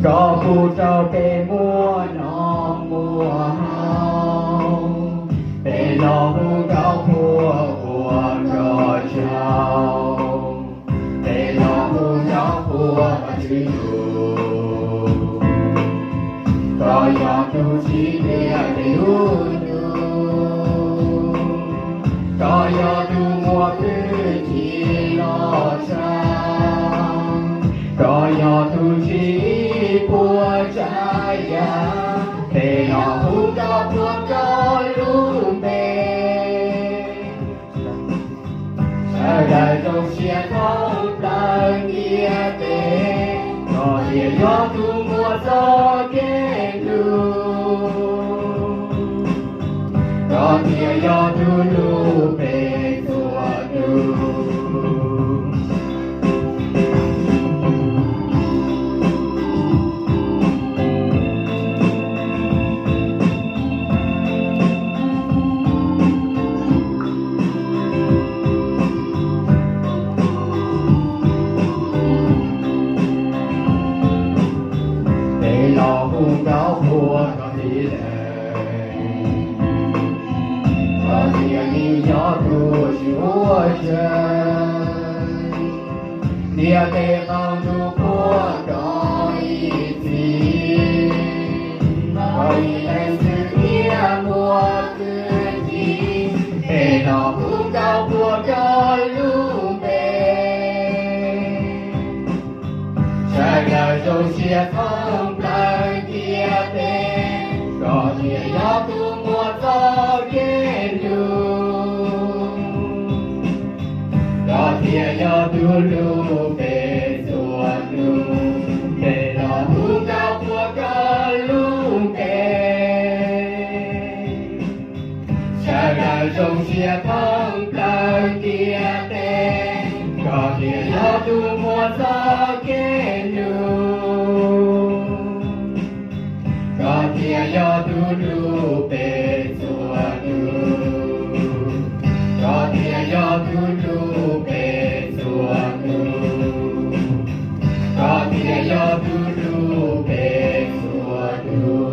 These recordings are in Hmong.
Koj pub rau peb muaj noj muaj haus, peb los hu nkauj qhuas ua nrog tsaug, peb los hu nkauj qhuas Vajtswv tus. Koj yog tus tsim ntiag peb lub ntuj, koj yog tus muab hwj chim los tsa, koj yog tus tsim puas tsav yam, peb los hu nkauj qhuas koj lub npe. Sawv daws zoo siab thoob plaws ntiaj teb, koj thiaj yog tus muaj txoj kev hlub, koj thiaj yog tus hlub peb txhua tus. Peb los hu nkauj qhuas koj tib leeg, koj thiaj li yog tus tsim ua tsaug. Ntiaj teb qaum ntuj qhuas koj ib txhis, koj ib leeg xwb thiaj muaj txuj ci, peb los hu nkauj qhuas koj lub npe. Sawv daws zoo siab thoob plaws ntiaj teb, koj thiaj yog tus muaj txoj kev hlub, koj thiaj yog tus hlub peb txhua tus. Peb los hu nkauj qhuas koj lub npe. Sawv daws zoo siab thoob plaws ntiaj teb, koj thiaj yog tus muaj txoj kev hlub, koj thiaj yog tus hlub peb txhua tus, koj thiaj yog tus hlub peb txhua tus, koj thiaj yog tus hlub peb txhua tus.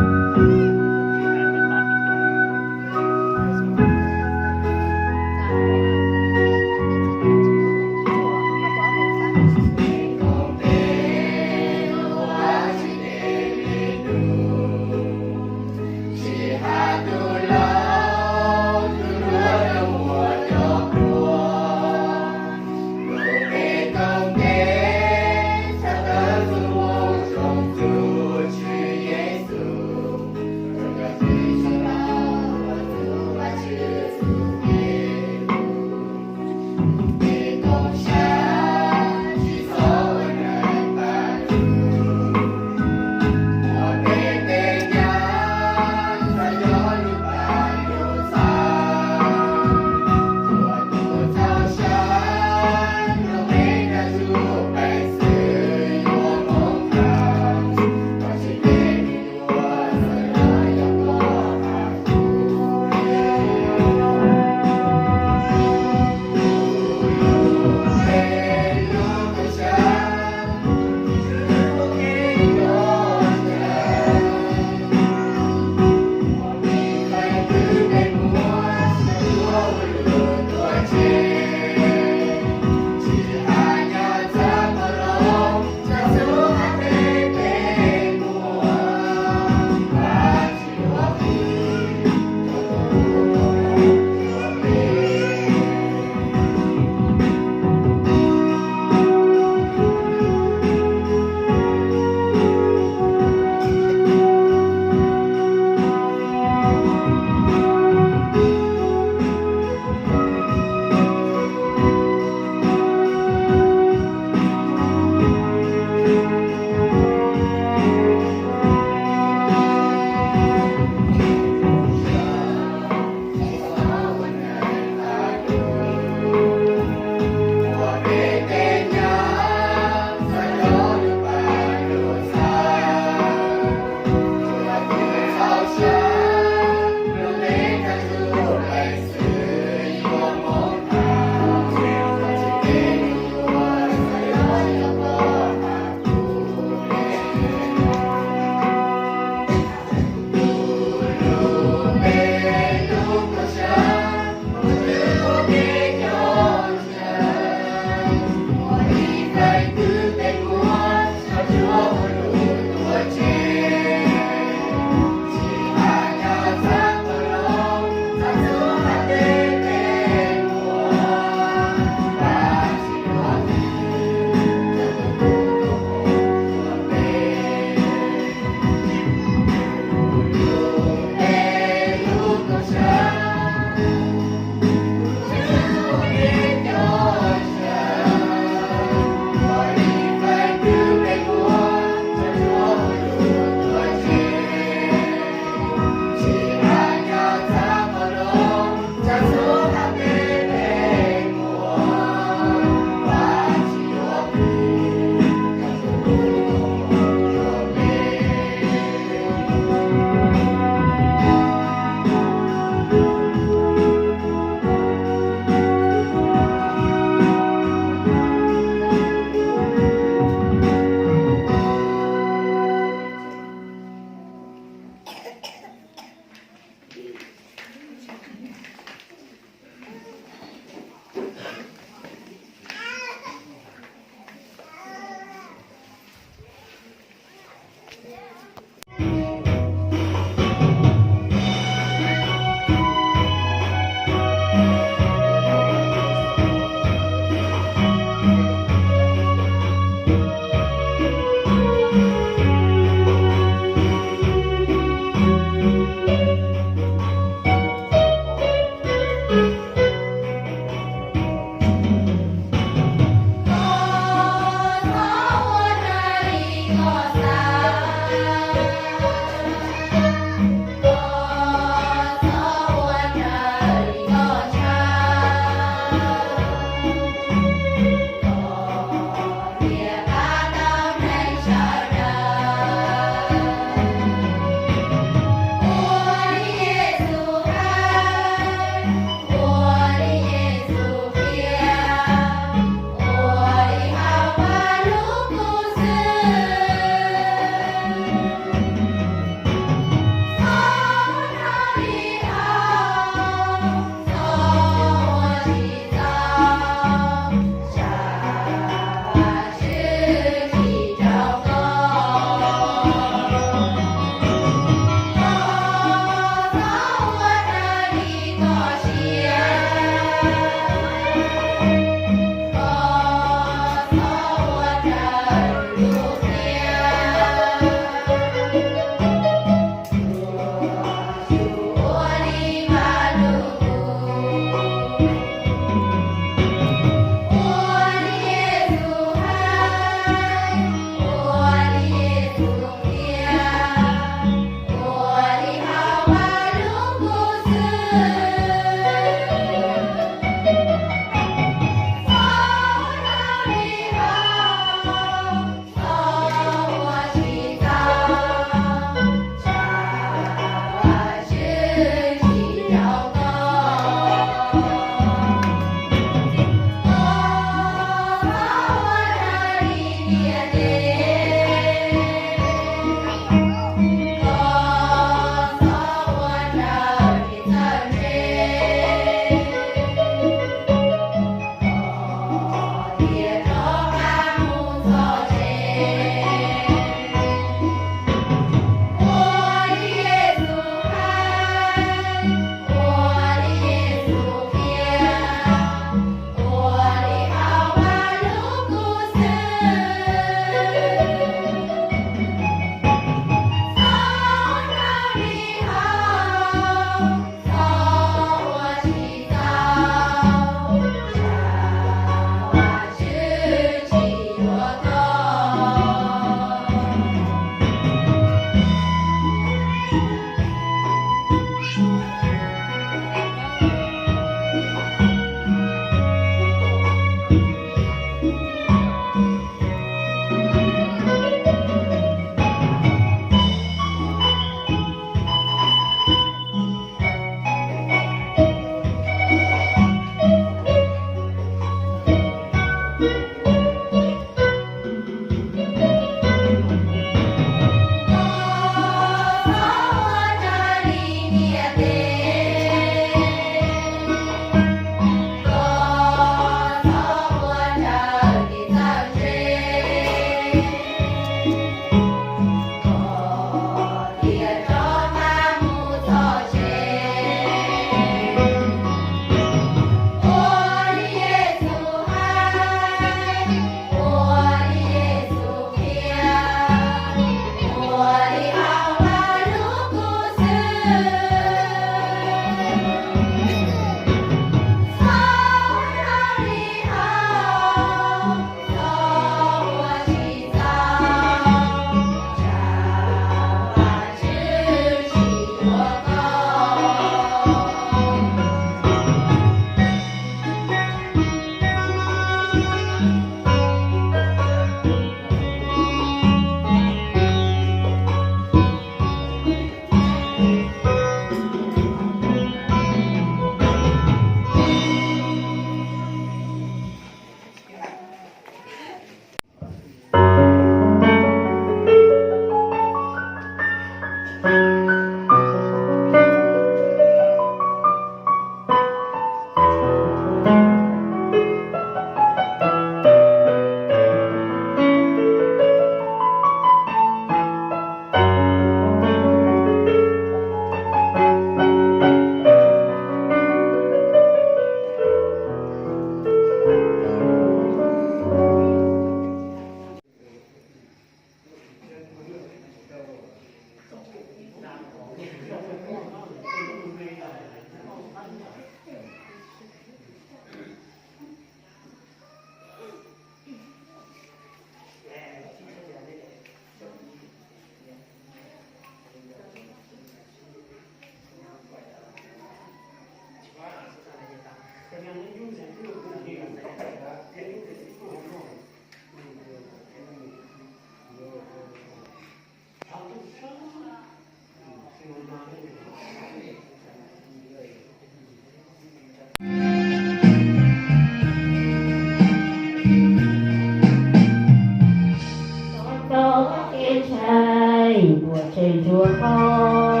Puas tseg ntsuag qhov,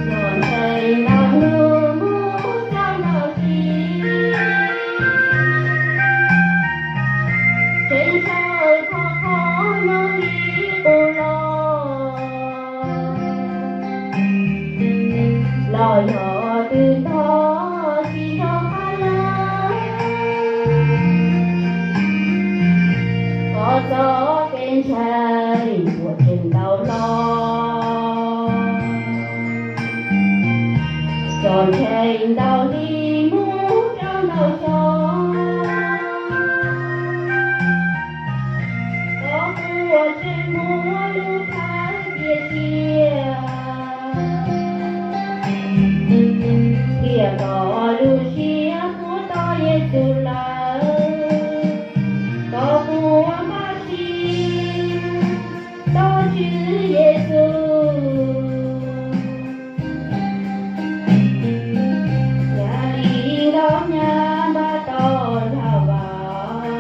yog ntshai ntau hnub mus txog ntau hli, tseem tsawg qhov qhov nyob li qub los, los yog twb ntog tsis nco qab lawm. Koj txoj kev ntshai puas tseg ntau hlo, txog ntshai ntau hli mus rau ntau xyoo. Koj puas tseg muaj lub plhaw tiaj sia, thiab koj lub siab puas tos Yexus lawm? Koj puas npaj siab tos Tswv Yexus, yam li nkauj hnyav npaj tos nrog vas,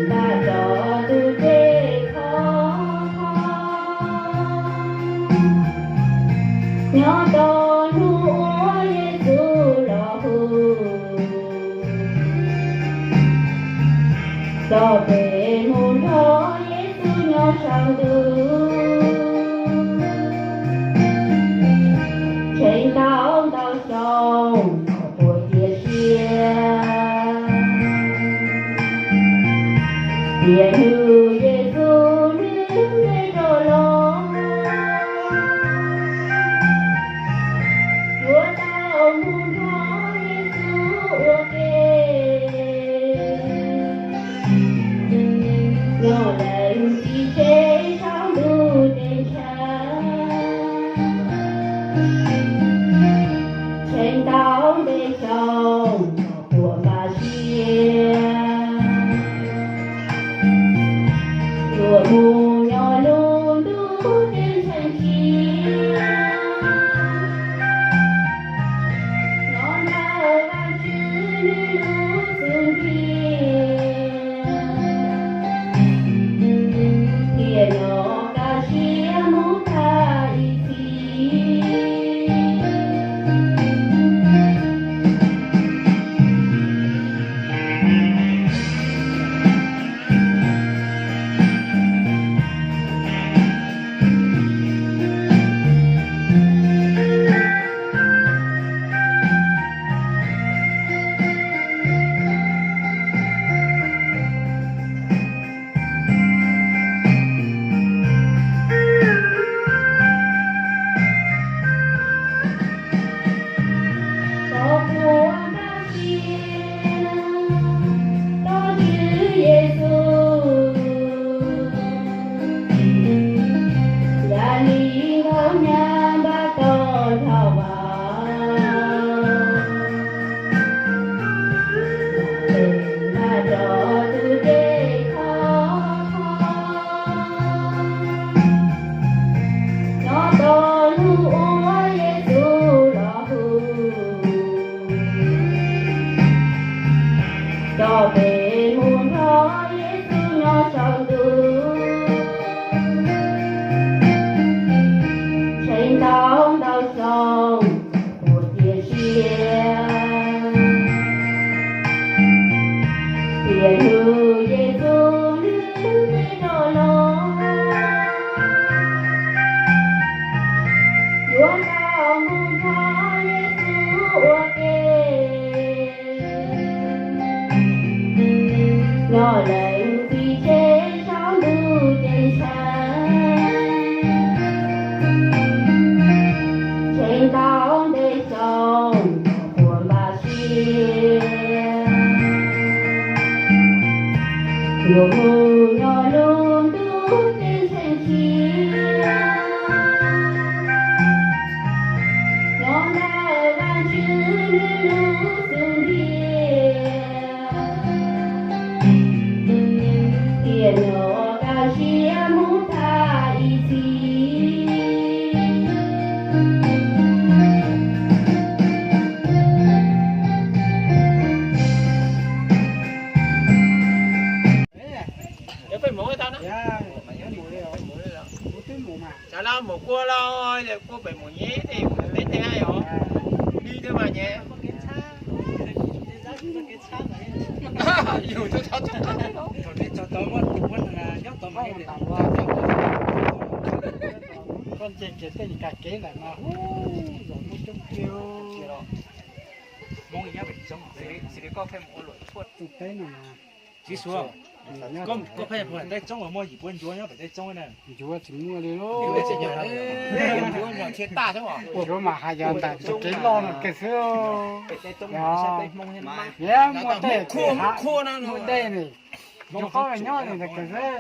npaj rau tus dej khov kho, nyob rau hnub uas Yexus los hu, coj peb mus nrog Yexus nyob saum ntuj. Tseg ntau ntau xyoo koj puas cia siab, tias hnub Yexus nws nce rov los, yuav tau mus nrog Yexus ua ke, nyob leej txiv tsev saum ntuj ceeb tsheej. Tseg ntau ntev xyoo koj puas npaj siab, yuav mus nyob lub ntuj ceeb tsheej tshiab, nyob ntawm Vajtswv nws lub xub ntiag, thiab nyob kaj siab mus tag ib txhis. Koj puas npaj siab tos Tswv Yexus, yam li nkauj hnyav npaj tos nrog vas, npaj rau tus dej khov kho, nyob rau hnub uas Yexus los hu, coj peb mus nrog Yexus nyob saum ntuj. Tseg ntau ntau xyoo koj puas cia siab, tias hnub Yexus nws nce rov los, yuav tau mus nrog Yexus ua ke, nyob leej txiv tsev saum ntuj ceeb tsheej. Tseg ntau ntev xyoo koj puas npaj siab, yuav mus nyob lub ntuj ceeb tsheej tshiab, nyob ntawm Vajtswv nws lub xub ntiag, thiab nyob kaj siab mus tag ib txhis. Los lawm kuj pem mus nyeb tej mus pem tej os. Li thiab mas nyeb. Yus twb txhob txhob qab los. Thaum nej tso tau muab tus muab nyob tau mas koj nce kiag tej kag kev ntawm no, hu, zos muaj coob kiag. Hmoob nyob pem tsoom, xws li koj pheej mus ua luam tshuaj tus teb no. Tsis suav, koj pheej mus pem tej tsoom uas muaj yim puab ncuav nyob pem tej tsoom na. Ncuav tsis muaj li lauj. Ncuav mas hais yog ntawm tus kev loj no kiag xwb. Yog muaj dej, muaj dej ni. Ncuav qhov nyob li ntawd kiag xwb.